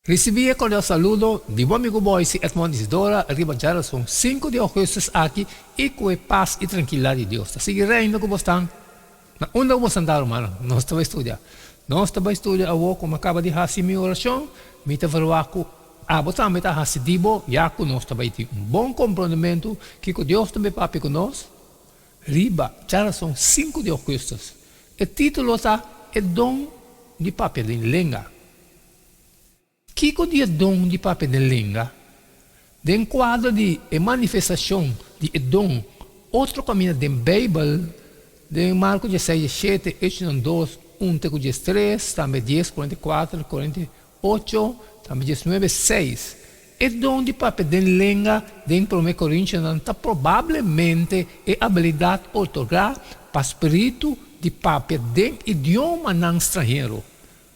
Risibí e kordial saludo di bo amigu Boyce Edmond Isidora riba djarason sinku di ougùstùs aki i ku e pas i trankilidat di Dios ta sigui reina ku bosnan na unda ku bosnan ta rumannan. Nos ta bai studia. Nos ta bai studia awor ku mi a kaba di hasi mi orashon. Mi ta verwagt ku abo tambe ta hasi di bo ya ku nos ta bai tin un bon komprondementu kiko Dios ta bai papia ku nos riba djarason sinku di ougùstùs. E título ta E don di papia den lenga. Kiko di e don di papia den lenga? Den kuadro di e manifestashon di e don otro kaminda den Beibel, den Marko dieseis diesshete, Echonan dos, un te ku diestres, tambe dies, kuarenta i kuater, kuarenta i ocho, tambe diesnuebe, seis. E don di papia den lenga den Promé Korintionan ta probablemente e abilidat otorgá pa spiritu di papia den idiomanan stranhero.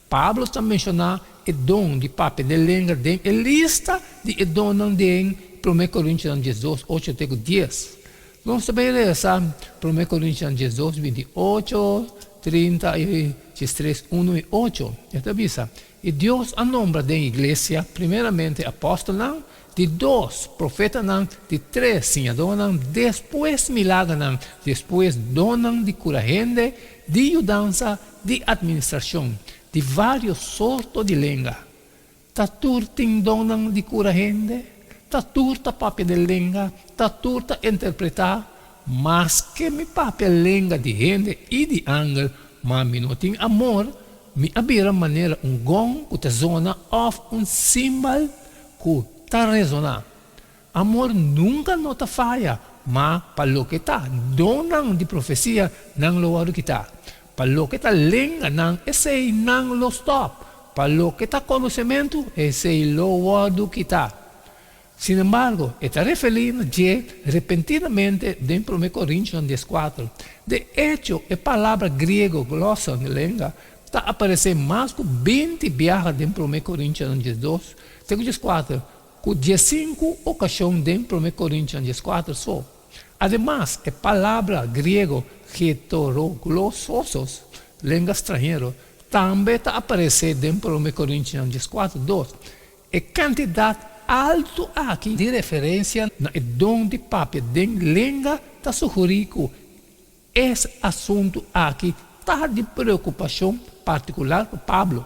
Pablo ta menshoná e don di papia den lenga den e lista di e donnan den Promé Korintionan diesdos, ocho te ku dies. Nos ta bay resa Promé Korintionan diesdos, binti ocho, 30 i 13, unu i ocho. E ta bisa, I Dios a nombra den iglesia primeramente apòstelnan, di dos, profetanan, di tres, siñadónan, despues milagernan, despues donnan di kura hende, di yudansa, di atministrashon, di vários sorto di lenga. Ta tur tin donnan di kura hende? Ta tur ta papia den lenga? Ta tur ta interpretá? Maske mi papia lenga di hende i di angel, ma mi no tin amor, mi a bira manera un gong ku ta zona òf un simbal ku ta resoná. Amor nunka no ta faya, ma pa loke ta donnan di profesia, nan lo wòrdu kitá. Pa loke ta lenganan, esei nan lo stòp. Pa loke ta konosementu, esei lo wòrdu kitá. Sin embargo, e ta referí na dje repentinamente den Promé Korintionan 14. De echo, e palabra griego glossa, lenga, ta aparesé mas ku 20 biaha den Promé Korintionan 12 te ku 14, ku 15 okashon den Promé Korintionan 14 so. Ademas, e palabra griego heteroglossos, lenga stranhero, tambe ta aparesé den Promé Korintionan 14, 2. E kantidat altu aki di referensia na e don di papia den lenga ta sugerí ku e asuntu aki ta di preokupashon partikular pa Pablo.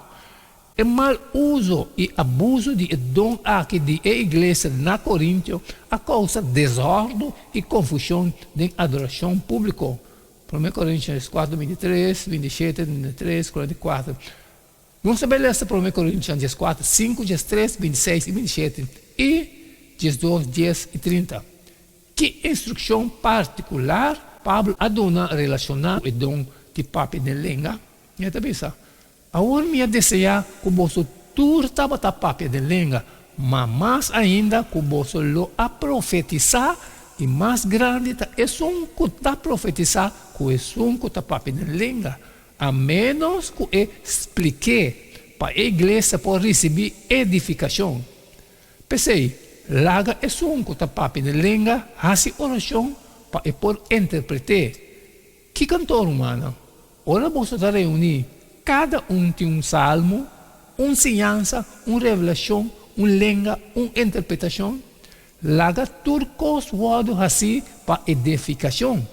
E mal uso i abuso di e don aki di e iglesia na Korintio a kousa desòrdu i konfushon den adorashon públiko, Promé Korintionan 4, 23, 27, 33, 44. Nos ta bai lesa Promé Korintionan 14, 5, 13, 26 i 27 i 12, 10 i 30. Ki instrukshon partikular Pablo a duna relashoná ku e don di papia den lenga? E ta bisa, Awor mi a deseá ku boso tur tabata papia den lenga, ma mas ainda ku boso lo a profetisá, i mas grandi ta esun ku ta profetisá ku esun ku ta papia den lenga, a ménos ku e splik'é pa e iglesia por risibí edifikashon. P'esei, laga esun ku ta papia den lenga hasi orashon pa e por interpret'é. Kiko anto, rumannan? Ora boso ta reuní, kada un tin un salmo, un siñansa, un revelashon, un lenga, un interpretashon. Laga tur kos wòrdu hasí pa edifikashon.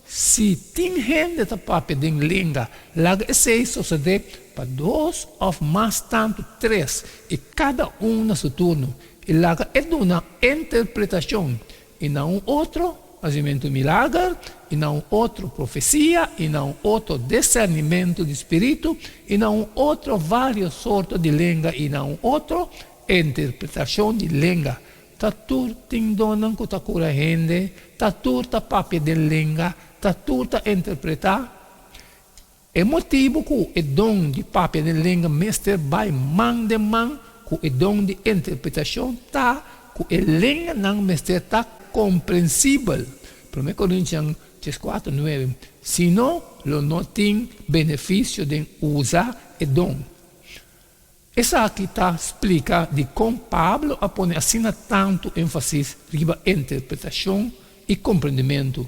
Si tin hende ta papia den lenga, laga esei sosodé pa dos òf mas tantu tres, i kada un na su turno, i laga e duna interpretashon, i na un otro hasimentu milager, i na un otro profesia, i na un otro disernimentu di spiritu, i na un otro vários sorto di lenga, i na un otro interpretashon di lenga. Ta tur tin donnan ku ta kura hende? Ta tur ta papia den lenga? Ta tur ta interpretá? E motibu ku e don di papia den lenga mester bai man den man ku e don di interpretashon ta ku e lenganan mester ta komprensibel, Promé Korintian 14, 9, sino lo no tin benefisio den usa e don. Esaki ta splika dikon Pablo a pone asina tantu énfasis riba interpretashon i komprendimentu.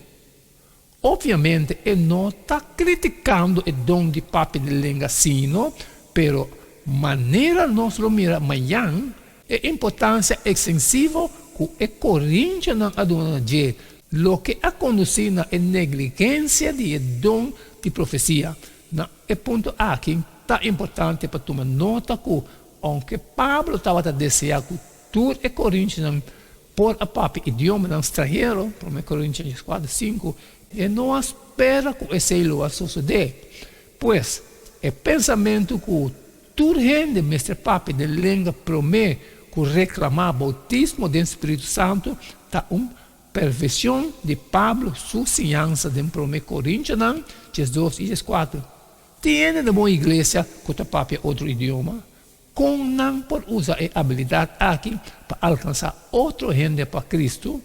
Opviamente e no ta kritikando e don di papia di lenga sino, pero. Manera nos lo mira mañan, e importansia eksensivo ku e korintionan a duna na dje, loke a kondusí na e negligensia di e don di profesia. Na e punto aki, ta importante pa tuma nota ku ounke Pablo tabata deseá ku tur e korintionan por a papia idiomanan stranhero, Promé Korintionan dieskuater, sinku, e no a spera ku esei lo a sosodé. Pues, e pensamentu ku tur hende mester papia den lenga promé ku reklamá boutismo den spiritu santu ta un pervershon di Pablo su siñansa den Promé Korintionan diesdos i dieskuater. Tin hende den bo iglesia ku ta papia otro idioma? Kon nan por usa e abilidat aki pa alkansá otro hende pa Kristu?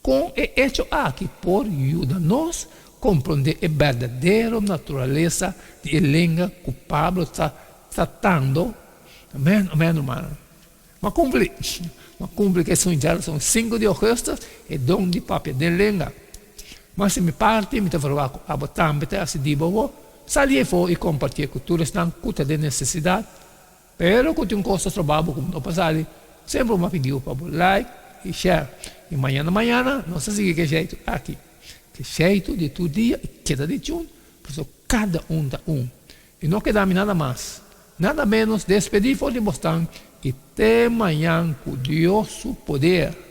Kon e echo aki por yuda nos komprondé e berdadero naturalesa di e lenga ku Pablo ta tratando? Amèn, amèn, rumannan. M'a kumpli. M'a kumpli ku esun djarason sinku di ougùstùs, e don di papia den lenga. Ma si mi parti, mi ta verwagt ku abo tambe ta hasi di bo bo. Sali efo i kompartié ku tur esnan ku ta den nesesidat. Pero ku tin un kos ta stroba bo ku no por sali, semper bo a pidiu pa bo like i share. I mañana mañana nos ta sigui ku e sheitu aki. Ku e sheitu di tur dia i keda di tune, pasobra kada un ta un. I no keda mi nada mas, nada menos despedí for di bosnan i te mañan ku Dios su poder.